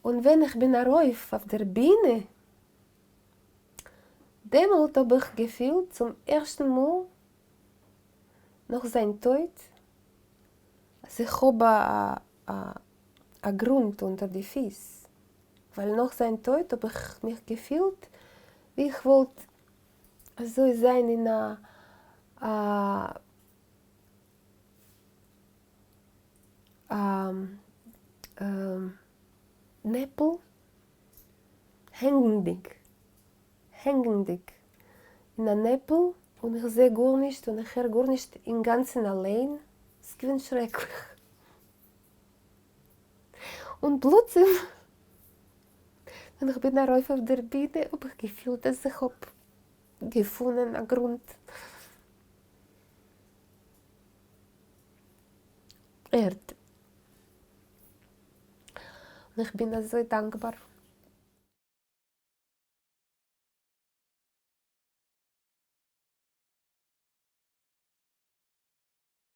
און ווען איך בין ארויף אויף דער בינע, דעמאלט האב איך געפילט צום ערשטן מאל נאך זיין טויט אז איך האב א גרונט אונטער די פיס, ווייל נאך זיין טויט האב איך מיך געפילט ווי איך וואלט אזוי זיין אין א א נעפל הענגנדיג הענגנדיג אין א נעפל און איך זע גארנישט און איך הער גארנישט אינגאנצן אליין, ס'איז געווען שרעקליך. און פלוצים ווען איך בין ארויף אויף דער בינע האב איך געפילט אז איך האב געפונען א גרונט ערד. און איך בין אזוי דאנקבאר.